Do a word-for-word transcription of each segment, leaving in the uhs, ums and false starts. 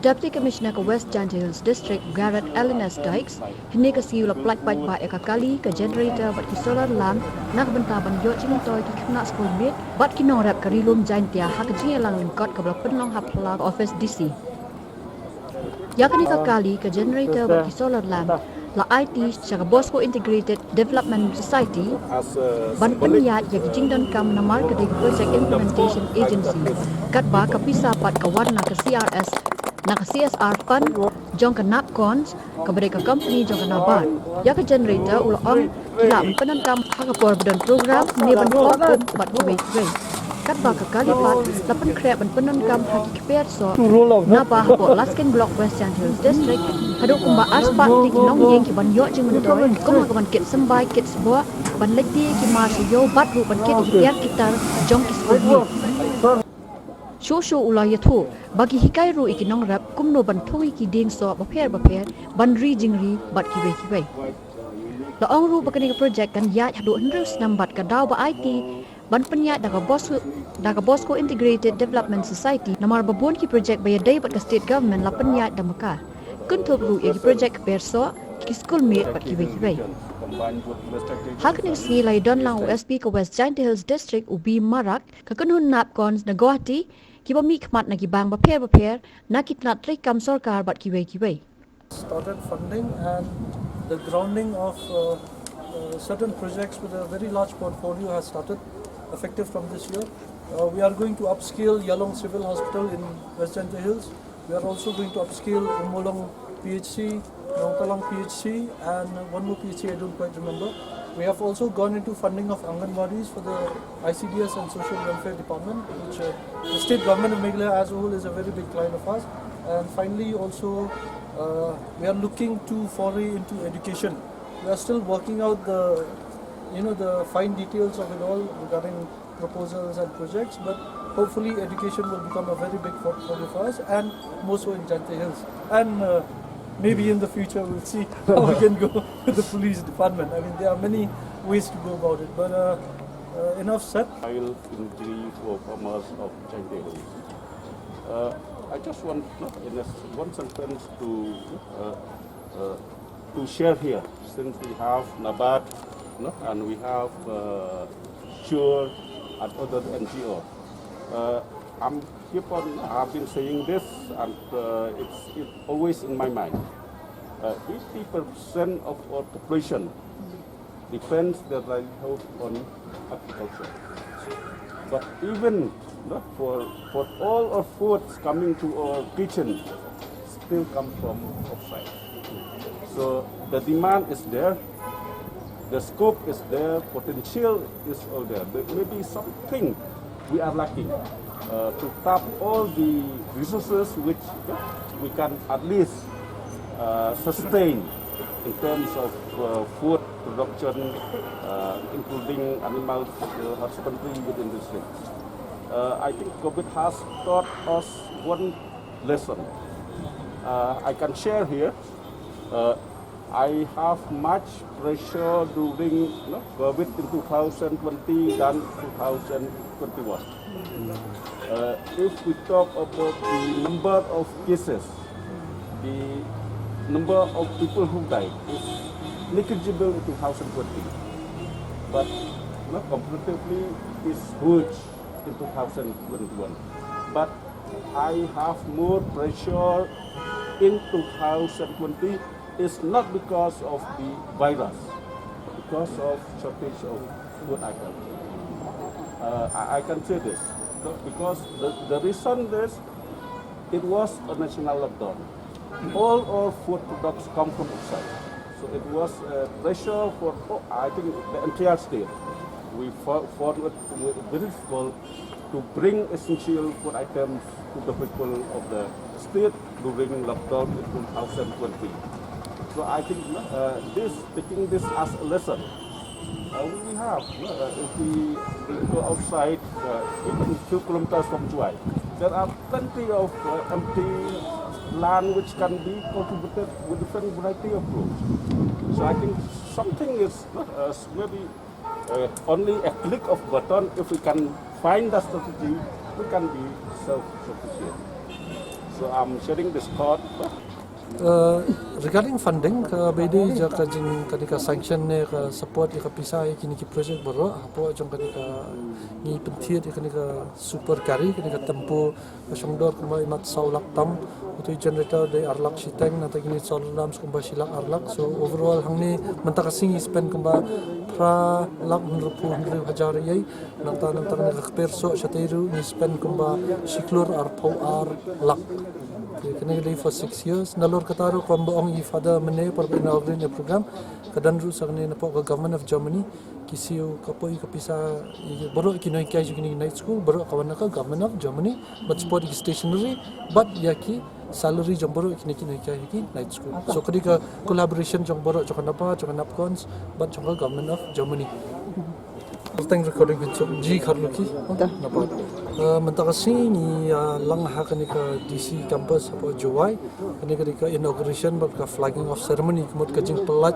Deputy Commissioner ka West Jaintia Hills District, Garod Alan S Dykes, hynne ka sngi u la pyllait paidbah ïa ka kali, ka generator bad ki solar lamp na ka bynta ban ïoh jingmyntoi ki khynnah skul miet bad ki nongrep ka Ri-lum Jaintia ha ka jingïalang lyngkot kaba la pynlong ha phyllaw ka office D C. Ïa kane ka kali, ka generator bad ki solar lamp la aiti sha ka Bosco Integrated Development Society ban pynïaid ïa ki jingdonkam namar ka dei ka Project Implementation Agency, katba ka pisa pat ka wan na ka C R S, na ka C S R Fund jong ka NAPCONS, kaba dei ka company jong ka NABARD. Ïa ka generator u la ong ki lah ban pyndonkam ha ka por ba don program ne ban pyndonkam bad kiwei kiwei. Katba ka kali pat la pynkhreh ban pyndonkam ha ki kper soh naba hapoh Laskein Block, West Jaintia Hills District, haduh kumba arspah tylli ki nongïing ki ban ïoh jingmyntoi kum ha ka ban kit symbai, kit sboh, ban leit die ki mar sha ïew bad ruh ban kit ïa ki tiar ki tar jong ki skul miet. Shuh shuh u la ïathuh ba ki hikai ruh ïa ki nongrep kumno ban thung ïa ki dieng soh bapher bapher, ban ri jingri bad kiwei kiwei. La ong ruh ba kane ka projek kan ïaid haduh hynriew snem bad ka daw ba aiti ban pynïaid da ka Bosco, da ka Bosco Integrated Development Society, namar ba bun ki projek ba ïadei bad ka state government la pynïaid da maka, kynthup ruh ïa ki projek kper soh, ki skul miet bad kiwei kiwei. Ha kane ka sngi la ïadon lang u S P ka West Jaintia Hills District, u B Marak, ka kynhun NAPCONS na Guwahati, kiba mihkhmat na ki bank bapher bapher, na ki tnat treikam sorkar bad kiwei kiwei. Started funding and the grounding of, uh, uh, certain projects with a very large portfolio has started effective from this year. Uh, we are going to upscale Ïalong Civil Hospital in West Jaintia Hills. We are also going to upscale Ummulong P H C, Nongtalang P H C, and one more P H C I don't quite remember. We have also gone into funding of Anganwadis for the I C D S and Social Welfare Department, which, uh, the state government of Meghalaya as a whole is a very big client of ours. And finally, also, uh, we are looking to foray into education. We are still working out the, you know, the fine details of it all regarding proposals and projects, but hopefully education will become a very big portfolio for us, and more so in Jaintia Hills. And, uh, maybe in the future we'll see how we can go with the police department. I mean, there are many ways to go about it, but, uh, uh, enough said. Mild injury for farmers of Jaintia Hills. Uh, I just want, in a s-, one sentence to, uh, uh, to share here, since we have NABARD, no, and we have, uh, SURE and other N G O. Uh, I'm keep on, I've been saying this, and, uh, it's, it's always in my mind. Uh, eighty percent of our population depends their livelihood on agriculture. But even, no, for, for all our foods coming to our kitchen, still come from outside. So the demand is there, the scope is there, potential is all there. But maybe something we are lacking, uh, to tap all the resources which, uh, we can at least, uh, sustain in terms of, uh, food production, uh, including animal, uh, husbandry within the state. Uh, I think COVID has taught us one lesson. Uh, I can share here. Uh, I have much pressure during, you know, COVID in two thousand twenty than two thousand twenty-one. Uh, if we talk about the number of cases, the number of people who died is negligible in two thousand twenty. But, you know, comparatively, it's huge in two thousand twenty-one. But I have more pressure in two thousand twenty. It's not because of the virus, because of shortage of food items. Uh, I, I can say this, because the, the reason is it was a national lockdown. All our food products come from outside. So it was a pressure for, oh, I think, the entire state. We fo-, found it very difficult to bring essential food items to the people of the state during lockdown in two thousand twenty. So I think, uh, this, taking this as a lesson, uh, we have, uh, if we go outside, uh, even few kilometers from Jowai, there are plenty of, uh, empty land which can be cultivated with different variety of crops. So I think something is, uh, maybe, uh, only a click of button. If we can find the strategy, we can be self-sufficient. I'm sharing this thought. Uh, regarding funding, ka bede ja ka jing ka dei ka sanction ne ka support ïa ka pisa ïa kine ki project baroh hapoh jong ka dei ka ngi pynthied ïa ka dei ka super carry ka dei ka tempo ka shong dor kumba imat saw lak tam, utu i generator dei ar lak shiteng, nangta kine solar lamps kumba shi lak ar lak. So overall hangne mynta ka sngi ngi spend kumba phra lak hynriewphew hynriew hajar ïa. Nangta nangta kane ka kper soh shatei ruh ngi spend kumba shi klur arphew ar lak. Te kane ka dei for six years. Nalor kata ruh kumba ong i Father mynne por ba inaugurate ïa program, ka don ruh sa kane napoh ka Government of Germany. Ki siew ka poi ka pisa ïa baroh ki nonghikai jong kine ki night school, baroh ka wan na ka Government of Germany. Bad support ïa ki stationery bad ïa ki salary jong baroh kine ki nonghikai ïa ki night school. So ka dei ka collaboration jong baroh jong ka NABARD, jong ka NAPCONS bad jong ka Government of Germany. Tang recording pynshong ji kharluki. Dah. NABARD. Uh, mynta ka sngi ngi, uh, lang ha kane ka D C campus hapoh Jowai. Kane ka dei ka inauguration bad ka flagging off ceremony, ka mut ka jingpyllait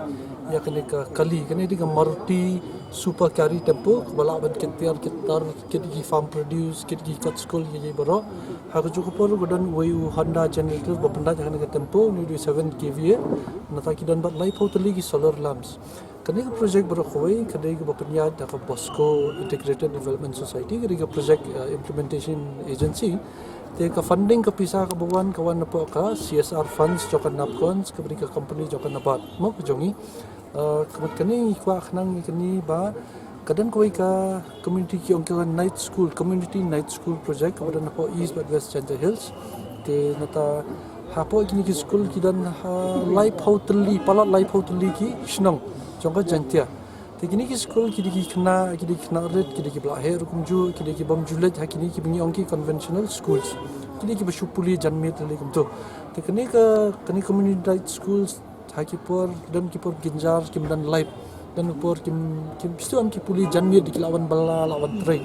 ïa kane ka kali, kane dei ka Maruti Super Carry Tempo, kaba lah ban kit tiar, kit tar, kit ki farm produce, kit ki kot skul, ki baroh. Ha kajuh ka por ka don uwei u Honda generator ba pyndait ha kane ka tempo, une u dei seven K V A. Nangta ki don bad laiphew tylli ki solar lamps. Kane ka project baroh kawei ka dei kaba pynïaid da ka Bosco Integrated Development Society, ka dei ka project, uh, implementation agency. Te ka funding ka pisa kaba wan ka wan napoh ka C S R funds jong ka NAPCONS, kaba dei ka company jong ka NABARD. Mo ka jong ngi. Uh, ka mut kane ngi kwah khnang ïa kane ba ka don kawei ka community ki ong ka night school, community night school project kaba don hapoh East bad West Jaintia Hills. Te nangta hapoh kine ki school ki don ha laiphew tylli, palat laiphew tylli ki shnong jong ka Jaintia. Te kine ki school ki dei ki khynnah, ki dei ki khynnah rit, ki dei kiba la heh ruh kumjuh, ki dei ki bym ju leit ha kine kiba ngi ong ki conventional schools. Ki dei kiba shu pule janmiet lei kumto. Te kane ka, kane community night schools ha ki por, don ki por ki jynjar, kim don light. Don ki por kim, kim, shu ym ki pule janmiet, ki lah ban bylla, lah ban trei.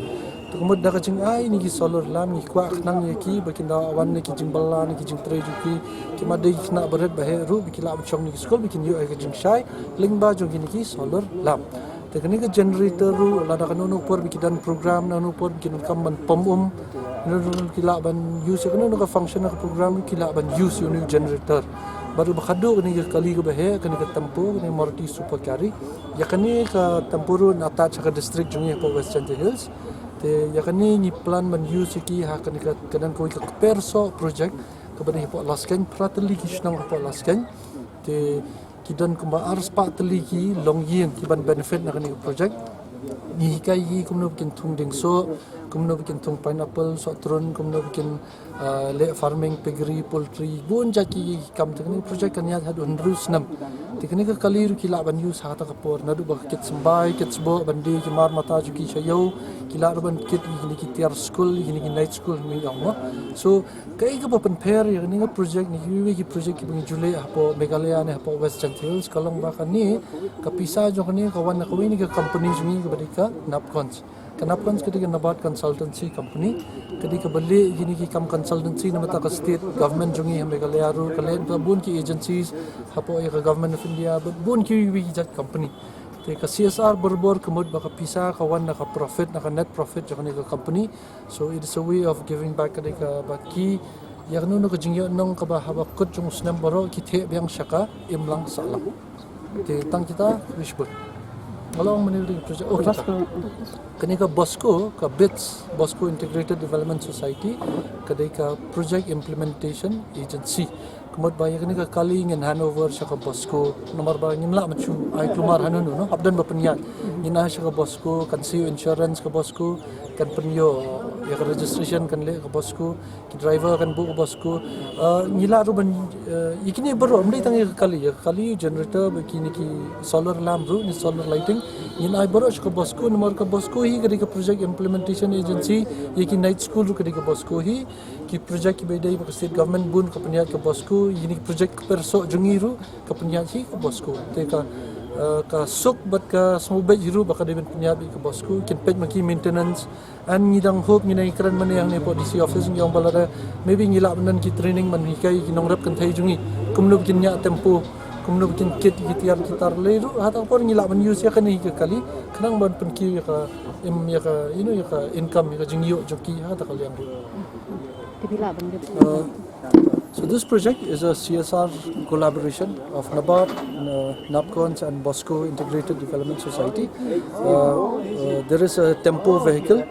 Te ka mut da ka jingai ïa kine ki solar lamp ngi kwah khnang ïa ki ba kin da wan ïa ki jingbylla, ïa ki jingtrei jong ki. Ki mut dei ki khynnah barit ba heh ruh ba ki lah ban shong ha kine ki school ba kin ïoh ïa ka jingshai lyngba jong kine ki solar lamp. Te kane ka generator ruh lada kano kano ka por ba ki don program, kano kano ka por ba ki donkam ban pom um, kano kano ki lah ban use, kano kano ka function ka program ki lah ban use ïa une u generator. Bad ruh ba khadduh kane ka kali kaba heh, kane ka tempo, kane Maruti Super Carry. Ïa kane ka tempo ruh na attach ha ka district jong ngi hapoh West Jaintia Hills. Te ïa kane ngi plan ban use ïa ki ha kane ka, ka don kawei ka kper soh project kaba dei hapoh Laskeiñ, phra tylli ki shnong hapoh Laskeiñ. Te ki don kumba ar spah tylli ki longïing ki ban benefit na kane ka project. Ngi hikai ki kumno ba kin thung dieng soh, kumno ba kin thung pineapple, sohtrun, kumno ba kin, ah, leh farming, piggery, poultry, bun jait ki kam. Te kane ka project kan ïaid haduh hynriew snem. Te kane ka kali ruh ki lah ban use ha kata ka por, naduh ba ka kit symbai, kit sboh, ban die ki mar mata jong ki sha ïew, ki lah ruh ban kit ïa kine ki tiar skul, ïa kine ki night school, ngi ong mo. So kaei kaba pynpher ïa kane ka project na kiwei kiwei ki project kiba ngi ju leh hapoh Meghalaya ne hapoh West Jaintia Hills, ka long ba kane ka pisa jong kane ka wan na kawei ne ka company jong ngi kaba dei ka NAPCONS. Ka NAPCONS ka dei ka NABARD Consultancy Company. Ka dei kaba leh ïa kine ki kam consultancy na bynta ka state government jong ngi ha Meghalaya ruh, ka leh na bun ki agencies hapoh ïa ka Government of India, bad bun kiwei kiwei ki jait company. Te ka C S R barabor ka mut ba ka pisa ka wan na ka profit, na ka net profit jong kane ka company. So it is a way of giving back, ka dei kaba ki ïa kano kano ka jingïohnong kaba haba kut jong u snem baroh ki theh biang sha ka imlang sahlang. Te tang kita, wishbun. Nga la ong mynne ring project. Oh, kita. Bosco. Kane ka Bosco, ka BIDS, Bosco Integrated Development Society, ka dei ka Project Implementation Agency. Ka mut ba ïa kane ka kali ngin hand over sha ka Bosco, namar ba ngim lah ban shu ai kulmar hano hano, no? Hap don ba pynïaid. Ngin ai sha ka Bosco, kan siew insurance ka Bosco, kan pynïoh ïa ka registration kan leh ka Bosco, ki driver kan buh ka Bosco. Ah, ngi lah ruh ban, eh, ïa kine baroh, ym dei tang ïa ka kali, ïa ka kali, generator, bad kine ki solar lamp ruh, ne solar lighting. Ngin ai baroh sha ka Bosco, namar ka Bosco hi ka dei ka Project Implementation Agency, ïa ki night school ruh ka dei ka Bosco hi. Ki project kiba dei ba ka state government bun ka pynïaid ka Bosco, ïa kine ki project kper soh jong ngi ruh ka pynïaid hi ka Bosco. Te ka, eh, ka suk bad ka sngewbha hi ruh ba ka dei ban pynïaid hi ka Bosco, kin peit ma ki maintenance. Ngi dang hope, ngi dang kren mynne hangne hapoh D C office, ngi ong ba lada maybe ngi lah ban don ki training ban hikai ki nongrep kynthei jong ngi kumno ba kin ñiah tempo Kumno ba kin kit ki tiar ki tar lei ruh, ha ta ka por ngi lah ban use ïa kane ka kali khnang ban pynkiew ïa ka im ïa ka, you know, ïa ka income, ïa ka jingïoh jong ki ha ta ka liang ruh. Te phi lah ban ïa Uh, so this project is a C S R collaboration of NABARD, uh, NAPCONS and Bosco Integrated Development Society. Uh, uh, there is a Tempo vehicle,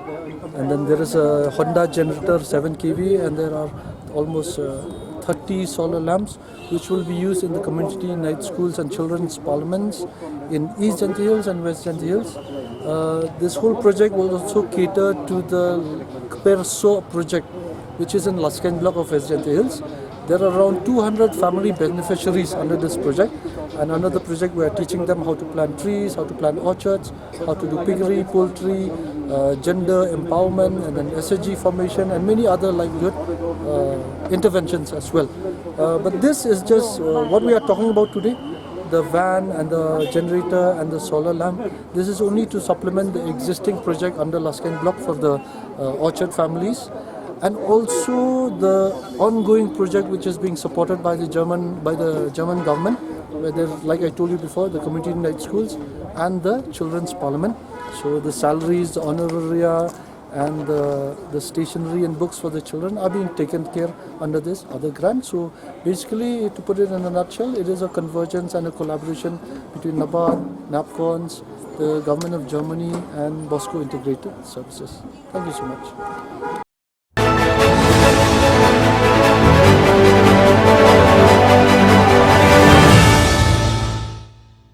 and then there is a Honda generator seven K V, and there are almost uh, thirty solar lamps which will be used in the community night schools and children's parliaments in East Jaintia Hills and West Jaintia Hills. Uh, this whole project will also cater to the Kper Soh project, which is in Laskeiñ block of West Jaintia Hills. There are around two hundred family beneficiaries under this project, and under the project we are teaching them how to plant trees, how to plant orchards, how to do piggery, poultry, uh, gender empowerment, and then S H G formation, and many other livelihood uh, interventions as well. Uh, but this is just uh, what we are talking about today, the van and the generator and the solar lamp. This is only to supplement the existing project under Laskeiñ block for the uh, orchard families, and also the ongoing project which is being supported by the German, by the German government, where there, like I told you before, the community night schools and the children's parliament. So the salaries, the honoraria, and the, the stationery and books for the children are being taken care under this other grant. So basically, to put it in a nutshell, it is a convergence and a collaboration between NABARD, NAPCONS, the government of Germany, and Bosco Integrated Services. Thank you so much.